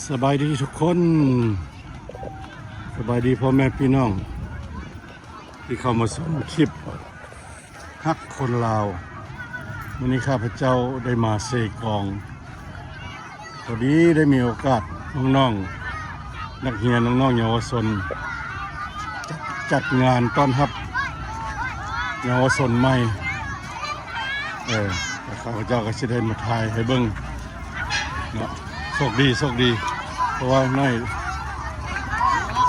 ສະບາຍດີທຸກຄົນ ສະບາຍດີພໍ່ແມ່ພີ່ນ້ອງ ທີ່ເຂົ້າມາຊົມຄລິບຮັກຄົນລາວ. ມື້ນີ້ຂ້າພະເຈົ້າໄດ້ມາເຊກອງ ພໍດີໄດ້ມີໂອກາດ ນ້ອງໆ ນັກຮຽນ ນ້ອງໆ ເຍົາວະຊົນ ຈັດ ຈັດງານຕ້ອນຮັບເຍົາວະຊົນໃໝ່. ເອີ ແລ້ວຂ້າພະເຈົ້າກໍຊິໄດ້ມາຖ່າຍໃຫ້ເບິ່ງເນາະ. ໂຊກດີ ໂຊກດີ ເພາະວ່າໜ້ອຍ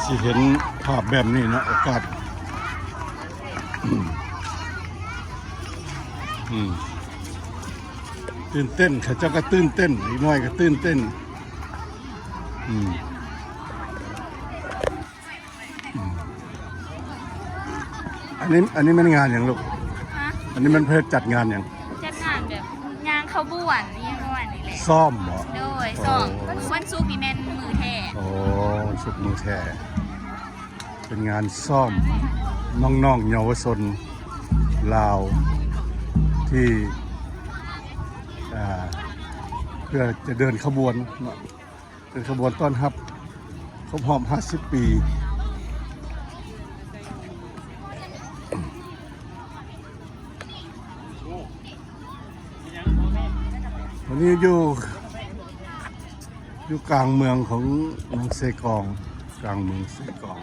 ຊິເຫັນພາບແບບນີ້ເນາະ ໂອກາດ ອືມ ອືມ ຕື່ນເຕັ້ນ ເຂົາເຈົ້າກໍຕື່ນເຕັ້ນ ເດັກນ້ອຍກໍຕື່ນເຕັ້ນ ອືມ. ອັນນີ້ ອັນນີ້ແມ່ນງານຫຍັງລູກ? ຮະ? ອັນນີ້ມັນເພິ່ນຈັດງານຫຍັງ? ຈັດງານແບບຍ່າງຂະບວນ ອີ່ຫຍັງປະມານນີ້ແຫຼະ. ຊ້ອມບໍ? ໂດຍ ໂອ້ ຊ້ອມ. ວັນສຸກນີ້ແມ່ນມື້ແທ້. ໂອ້ ວັນສຸກມື້ແທ້. ເປັນງານຊ້ອມນ້ອງໆ ເຍົາວະຊົນລາວ ທີ່ ອ່າ ເພື່ອຈະເດີນຂະບວນເນາະ. ເປັນຂະບວນຕ້ອນຮັບຄົບຮອບຫ້າສິບປີ. ອັນນີ້ຢູ່ ຢູ່ກາງເມືອງຂອງ ເມືອງເຊກອງ ກາງເມືອງເຊກອງ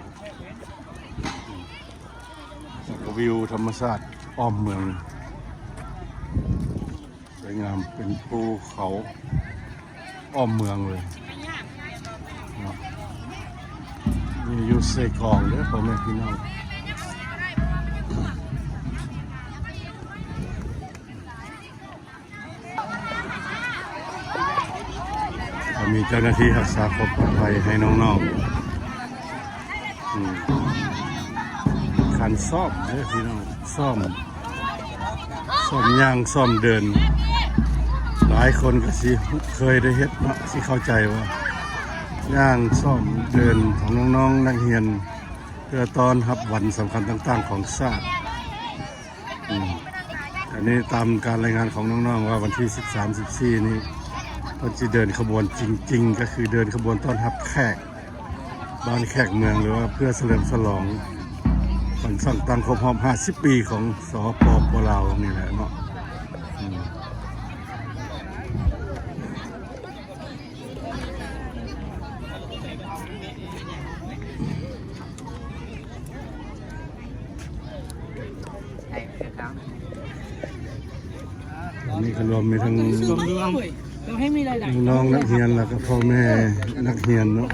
ແລ້ວກໍວິວທຳມະຊາດອ້ອມເມືອງ. ສວຍງາມ ເປັນພູເຂົາອ້ອມເມືອງເລີຍເນາະ. ນີ້ຢູ່ເຊກອງເດີພໍ່ແມ່ພີ່ນ້ອງ. ກໍມີເຈົ້າໜ້າທີ່ຮັກສາຄວາມປອດໄພໃຫ້ນ້ອງໆ. ອືມ ການຊ້ອມເດີພີ່ນ້ອງ ຊ້ອມ ຊ້ອມຍ່າງ ຊ້ອມເດີນ. ຫຼາຍຄົນກໍຊິເຄີຍໄດ້ເຮັດເນາະ ຊິເຂົ້າໃຈວ່າຍ່າງຊ້ອມເດີນຂອງນ້ອງໆ ນັກຮຽນ ເພື່ອຕ້ອນຮັບວັນສຳຄັນຕ່າງໆຂອງຊາດ. ອືມ ອັນນີ້ຕາມການລາຍງານຂອງນ້ອງໆ ວ່າວັນທີສິບສາມ ສິບສີ່ນີ້ ເພິ່ນຊິເດີນຂະບວນຈິງໆ ກໍຄືເດີນຂະບວນຕ້ອນຮັບແຂກບ້ານແຂກເມືອງ ຫຼືວ່າເພື່ອສະເຫຼີມສະຫຼອງວັນສ້າງຕັ້ງຄົບຮອບຫ້າສິບປີຂອງ ສປປ ລາວ ນີ້ແຫຼະເນາະ. ອືມ. ອັນນີ້ກໍລວມມີທັງນ້ອງໆ ນັກຮຽນ ແລ້ວກໍພໍ່ແມ່ນັກຮຽນເນາະ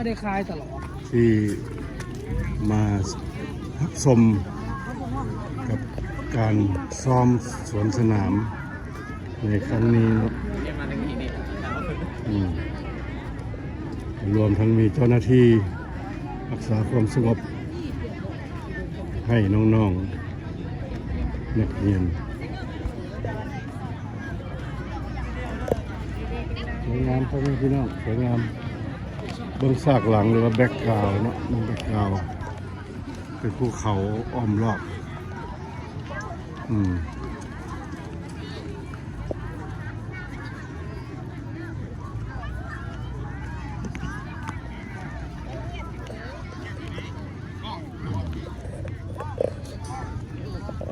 ທີ່ມາຮັບຊົມກັບການຊ້ອມສວນສະໜາມ ໃນຄັ້ງນີ້ເນາະ ອືມ ລວມທັງມີເຈົ້າໜ້າທີ່ຮັກສາຄວາມສະຫງົບໃຫ້ນ້ອງໆ ນັກຮຽນ. ສວຍງາມພໍ່ແມ່ພີ່ນ້ອງ ສວຍງາມ. ເບິ່ງສາກຫຼັງ ຫຼືວ່າ background ເນາະ ເບິ່ງ background ເປັນພູເຂົາອ້ອມລອບ ອືມ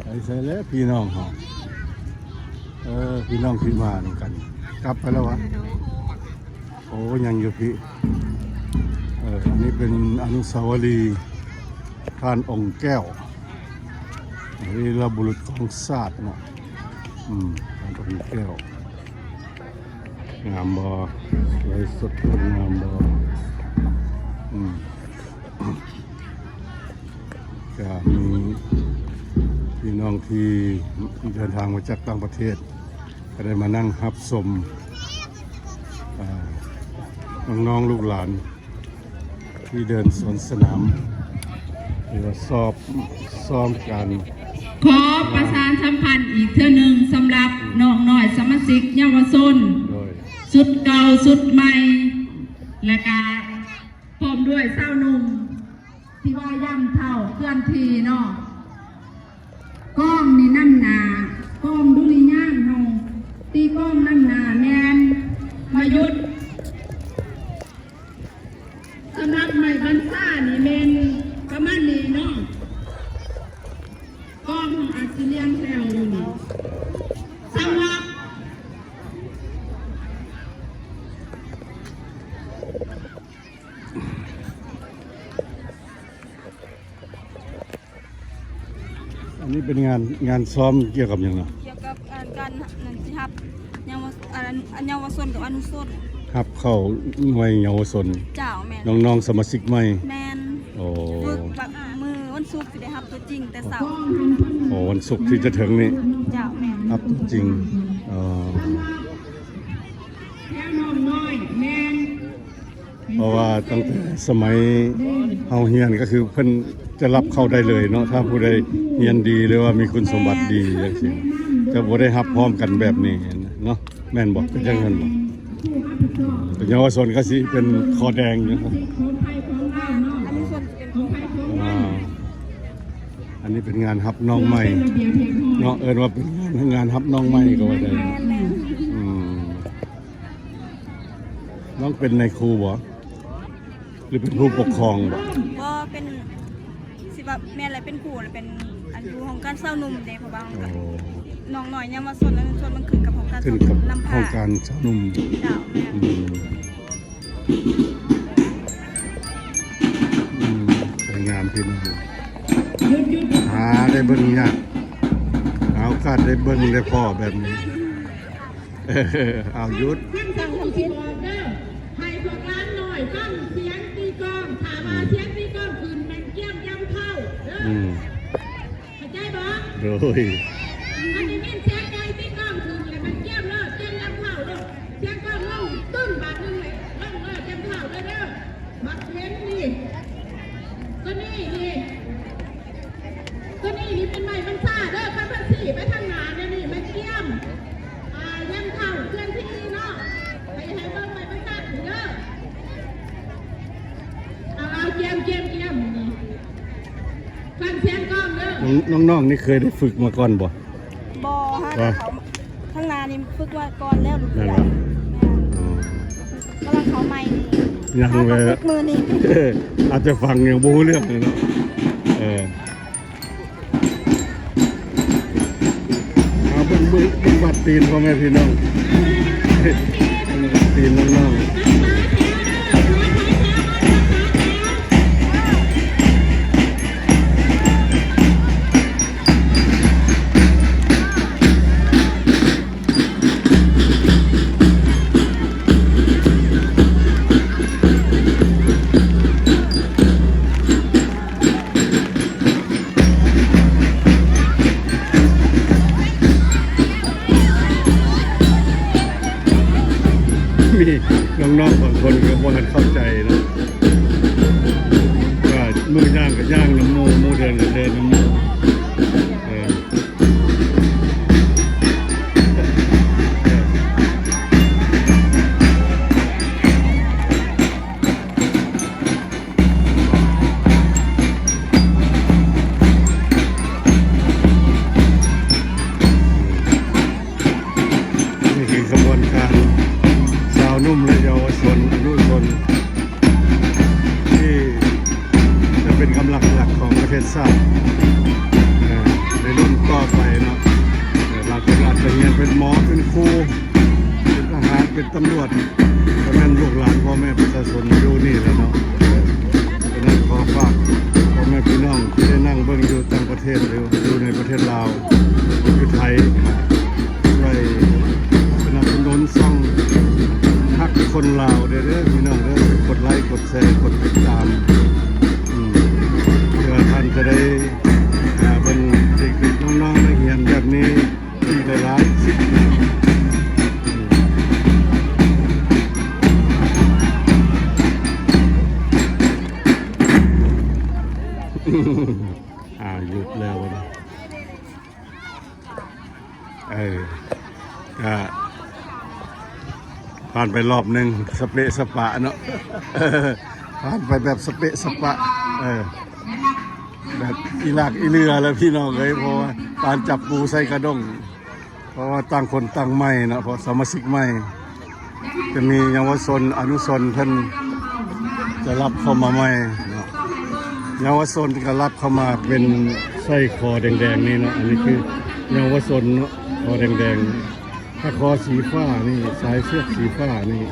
ໄປໃສແລ້ວພີ່ນ້ອງເຮົາ? ເອີ ພີ່ນ້ອງທີ່ມານຳກັນ ກັບໄປແລ້ວຫວາ? ໂອ້ ຍັງຢູ່ພີ້. ເອີ ອັນນີ້ເປັນອະນຸສາວະລີທ່ານອົງແກ້ວ ວີລະບຸລຸດຂອງຊາດເນາະ. ອືມ ທ່ານອົງແກ້ວ ງາມບໍ່? ສວຍສົດງົດງາມບໍ່? ອືມ. ກະມີພີ່ນ້ອງທີ່ເດີນທາງມາຈາກຕ່າງປະເທດ ກໍໄດ້ມານັ່ງຮັບຊົມ ອາ ນ້ອງໆ ລູກຫຼານທີ່ເດີນສວນສະໜາມ ຫຼືວ່າຊອບ ຊ້ອມກັນ. ຂໍປະຊາສຳພັນອີກເທື່ອໜຶ່ງ ສຳລັບນ້ອງນ້ອຍສະມາຊິກເຍົາວະຊົນ ໂດຍ ຊຸດເກົ່າຊຸດໃໝ່ ແລະກະ ພ້ອມດ້ວຍຊາວໜຸ່ມທີ່ວ່າຢ້ຳເຖົ້າເຄື່ອນທີ່ເນາະ ກ້ອງນີ້ນຳໜ້າ ກ້ອງດຸລິຍາງເຮົາ ຕີກ້ອງນຳໜ້າແມ່ນມາຢຸດ ນຊານີ້ແມ່ນປະມານນີ້ເນາະ ກອງອາດຊິລຽງແຖວຢູ່ນີ້ ສຳລັບ ອັນນີ້ເປັນງານ ງານຊ້ອມກ່ຽວກັບຫຍັງເນາະ? ກ່ຽວກັບ ອັນ ການ ອັນ ຊິຮັບເຍົາວະ ອັນ ເຍົາວະຊົນກັບອະນຸຊົນ ຮັບເຂົ້າໜ່ວຍເຍົາວະຊົນ ເຈົ້າ ແມ່ນ ນ້ອງໆ ສະມາຊິກໃໝ່ ແມ່ນ ໂອ້ ຝຶກແບບມື້ວັນສຸກຊິໄດ້ຮັບຕົວຈິງແຕ່ເຊົ້າ ອໍ ວັນສຸກທີ່ຈະເຖິງນີ້ ເຈົ້າ ແມ່ນ ຮັບຕົວຈິງ ອໍ ແຖວນ້ອງນ້ອຍ ແມ່ນ ເພາະວ່າຕັ້ງແຕ່ສະໄໝເຮົາຮຽນ ກໍຄືເພິ່ນຈະຮັບເຂົ້າໄດ້ເລີຍເນາະ ຖ້າຜູ້ໃດຮຽນດີຫຼືວ່າມີຄຸນສົມບັດດີຈັ່ງຊີ້ ຈະບໍ່ໄດ້ຮັບພ້ອມກັນແບບນີ້ເນາະ ແມ່ນບໍ່? ເປັນຈັ່ງນັ້ນບໍ່? ເຍົາວະຊົນກໍຊິເປັນຄໍແດງຢູ່ ອັນນີ້ເປັນງານຮັບນ້ອງໃໝ່ເນາະ ເອີ້ນວ່າເປັນງານ ງານຮັບນ້ອງໃໝ່ກໍວ່າໄດ້ ແມ່ນໆ ອືມ ນ້ອງເປັນນາຍຄູບໍ່ ຫຼືເປັນຜູ້ປົກຄອງບໍ່? ບໍ່ ເປັນ ຊິວ່າແມ່ນແຫຼະ ເປັນຄູແລະ ເປັນ ອັນ ຢູ່ຫ້ອງການຊາວໜຸ່ມເດ້ ເພາະວ່າ ໂອ້ ນ້ອງນ້ອຍເຍົາວະຊົນ ອັນ ສ່ວນມັນຂຶ້ນກັບຫ້ອງການ ຂຶ້ນກັບຫ້ອງການຊາວໜຸ່ມ ເຈົ້າ ແມ່ນ ອືມ ອືມ ສວຍງາມພີ່ນ້ອງ ຫາໄດ້ເບິ່ງຍາກ ຫາໂອກາດໄດ້ເບິ່ງໄດ້ພໍ້ແບບນີ້ ເອົາ ຢຸດ ຄຳສັ່ງຂອງຊິບອອກເດີ ໃຫ້ພວກຫຼານນ້ອຍຟັງສຽງຕີກ້ອງ ຖ້າວ່າສຽງຕີກ້ອງຂຶ້ນແມ່ນກຽມຢຳເຂົ້າເດີ ອືມ ເຂົ້າໃຈບໍ່? ໂດຍ ຄັນໄດ້ຍິນສຽງໄກ່ຕີກ້ອງຂຶ້ນແລ້ວແມ່ນກຽມໂລດ ກຽມຢຳເຂົ້າໂລດ ສຽງກ້ອງລົງຕຶ້ງບາດໜຶ່ງແລ້ວລົງເລີຍ ກຽມເຂົ້າເດີ ບັກເຫັນນີ້ ໂຕນີ້ນີ້ ໂຕນີ້ນີ້ເປັນໄມ້ບັນຊາເດີ ຄັນເພິ່ນຊີ້ໄປທາງໜ້າແນວນີ້ແມ່ນກຽມ ອ່າ ຍັງເຂົ້າເຄື່ອນທີ່ເນາະ ໃຫ້ ໃຫ້ເບິ່ງໄມ້ບັນຊານີ້ເດີ ເອົາ ເອົາ ກຽມ ກຽມ ກຽມ ນີ້ ຟັງສຽງກ້ອງເດີ ນ້ອງໆ ນີ້ເຄີຍໄດ້ຝຶກມາກ່ອນບໍ່? ບໍ່ ຫາ ບໍ່ ເຂົ້າ ທາງໜ້ານີ້ຝຶກມາກ່ອນແລ້ວ ແມ່ນບໍ່? ແມ່ນ ອໍ ກຳລັງເຂົ້າໃໝ່ນີ້ ຍັງເລີຍ ຫາກໍຝຶກມື້ນີ້ ອາດຈະຟັງຍັງບໍ່ຮູ້ເລື່ອງເລີຍເນາະ ເອີ ເອົາ ເບິ່ງ ເບິ່ງ ເບິ່ງບາດຕີນພໍ່ແມ່ພີ່ນ້ອງ ເບິ່ງບາດຕີນນ້ອງໆ. ມີນ້ອງໆ ບາງຄົນກໍບໍ່ທັນເຂົ້າໃຈເນາະ ວ່າມື້ຍ່າງກໍຍ່າງນຳໝູ່ ມື້ເດີນກໍເດີນນຳໝູ່ ເອີ. ນີ້ຄືຂະບວນການຊາວໜຸ່ມ ແລະ ເຍົາວະຊົນ ອະນຸຊົນ ທີ່ຈະເປັນກຳລັງຫຼັກຂອງປະເທດຊາດ ເອີ ໃນລຸ້ນຕໍ່ໄປເນາະ ເອີ ບາງຄົນອາດຈະຮຽນເປັນໝໍ ເປັນຄູ ເປັນທະຫານ ເປັນຕຳຫຼວດ ກໍແມ່ນລູກຫຼານພໍ່ແມ່ປະຊາຊົນຢູ່ນີ້ແຫຼະເນາະ. ສະນັ້ນຂໍຝາກພໍ່ແມ່ພີ່ນ້ອງທີ່ໄດ້ນັ່ງເບິ່ງຢູ່ຕ່າງປະເທດ ຫຼື ຢູ່ໃນປະເທດລາວ ຢູ່ໄທ ຊ່ວຍສະໜັບສະໜູນຊ່ອງຮັກຄົນລາວເດີ ເດີພີ່ນ້ອງເດີ ກົດໄລ ກົດແຊ ກົດຕິດຕາມ ອືມ ເພື່ອທ່ານຈະໄດ້ ອ່າ ເບິ່ງເດັກໆ ນ້ອງໆ ນັກຮຽນແບບນີ້ ອີກຫຼາຍໆ ສິບປີ. ອ່າ ຢຸດແລ້ວບັດນີ້ ເອີ ກະຜ່ານໄປລອບໜຶ່ງ ສະເປະສະປະເນາະ ຜ່ານໄປແບບສະເປະສະປະ ເອີ. ແບບອີຫຼາກອີເຫຼືອແລ້ວພີ່ນ້ອງເອີຍ ເພາະວ່າການຈັບປູໃສ່ກະດົ້ງ ເພາະວ່າຕ່າງຄົນຕ່າງໃໝ່ເນາະ ເພາະສະມາຊິກໃໝ່ ຈະມີເຍົາວະຊົນ ອະນຸຊົນເພິ່ນ ຈະລັບເຂົ້າມາໃໝ່ເນາະ ເຍົາວະຊົນກໍລັບເຂົ້າມາເປັນ ໃສ່ຄໍແດງໆນີ້ເນາະ ອັນນີ້ຄືເຍົາວະຊົນເນາະ ຄໍແດງໆ ຖ້າຄໍສີຟ້ານີ້ ສາຍເຊືອກສີຟ້ານີ້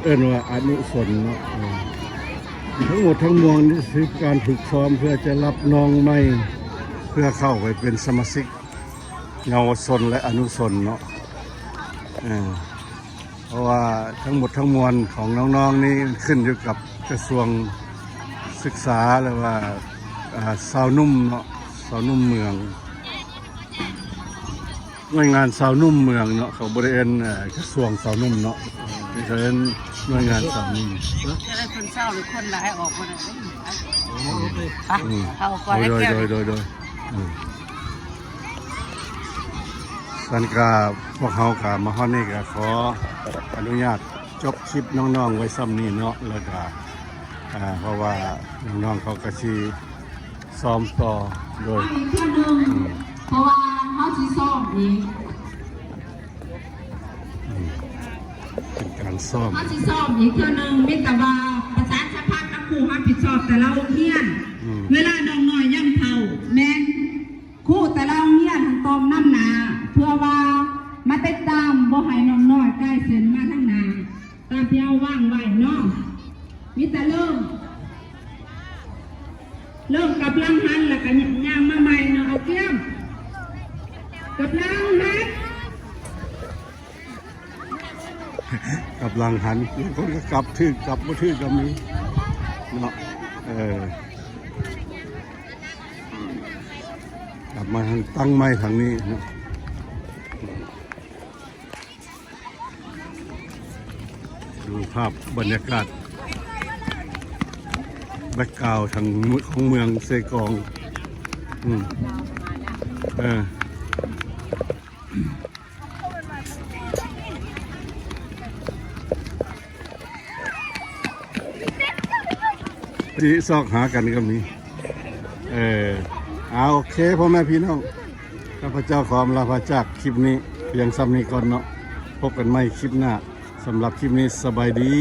ເອີ້ນວ່າອະນຸຊົນເນາະ ເອີ ທັງໝົດທັງມວນນີ້ຄືການຝຶກຊ້ອມເພື່ອຈະຮັບນ້ອງໃໝ່ ເພື່ອເຂົ້າໄປເປັນສະມາຊິກເຍົາວະຊົນ ແລະ ອະນຸຊົນເນາະ ເອີ ເພາະວ່າທັງໝົດທັງມວນຂອງນ້ອງໆນີ້ຂຶ້ນຢູ່ກັບກະຊວງສຶກສາ ຫຼືວ່າ ອ່າ ຊາວໜຸ່ມເນາະ ຊາວໜຸ່ມເມືອງ ໜ່ວຍງານຊາວໜຸ່ມເມືອງເນາະ ເຂົາບໍ່ໄດ້ເອີ້ນ ເອີ ກະຊວງຊາວໜຸ່ມເນາະ ເຂົາເອີ້ນໜ່ວຍງານຊາວໜຸ່ມ. ຈະໄດ້ຄົນເຊົາຫຼືຄົນຫຼາຍອອກບໍ່ໄດ້. ອືມ ເຂົ້າກ່ອນ ໂດຍ ໂດຍ ໂດຍ ໂດຍ ອືມ ຊັ້ນກະພວກເຮົາກະມາຮອດນີ້ກະຂໍອະນຸຍາດຈົບຄລິບນ້ອງໆໄວ້ຊ່ຳນີ້ເນາະ ແລ້ວກະ ອ່າ ເພາະວ່ານ້ອງໆເຂົາກະຊິຊ້ອມຕໍ່ ໂດຍ ອີກເທື່ອໜຶ່ງ ອືມ ເພາະວ່າເຮົາຊິຊ້ອມອີກ ອືມ ເປັນການຊ້ອມ ເຮົາຊິຊ້ອມອີກເທື່ອໜຶ່ງ ມີແຕ່ວ່າປະຊາສຳພັນກັບຜູ້ຮັບຜິດຊອບແຕ່ລະໂຮງຮຽນ ອືມ ເວລານ້ອງນ້ອຍຢ້ຳເຖົ້າ ແມ່ນຄູແຕ່ລະໂຮງຮຽນຫັ້ນຕ້ອງນຳໜ້າ ເພື່ອວ່າມາຕິດຕາມບໍ່ໃຫ້ນ້ອງນ້ອຍກາຍເສັ້ນມາທາງໜ້າ ຕາມທີ່ເຮົາວາງໄວ້ເນາະ ມີແຕ່ເລີ່ມ ເລີ່ມກັບຫຼັງຫັນ ແລ້ວກະຍ່າງມາໃໝ່ເນາະ ເອົາກຽມ ກັບຫຼັງຫັນ ກັບຫຼັງຫັນ ບາງຄົນກໍກັບຖືກ ກັບບໍ່ຖືກກໍມີເນາະ ເອີ ກັບມາທາງຕັ້ງໄມ້ທາງນີ້ເນາະ. ດູພາບບັນຍາກາດແບັກກຣາວທາງຂອງເມືອງເຊກອງ ອືມ ເອີ ທີ່ຊອກຫາກັນກໍມີ ເອີ ເອົາ ໂອເຄ ພໍ່ແມ່ພີ່ນ້ອງ ຂ້າພະເຈົ້າຂໍອຳລາພາຈາກຄລິບນີ້ພຽງຊ່ຳນີ້ກ່ອນເນາະ ພົບກັນໃໝ່ຄລິບໜ້າ ສຳລັບຄລິບນີ້ ສະບາຍດີ.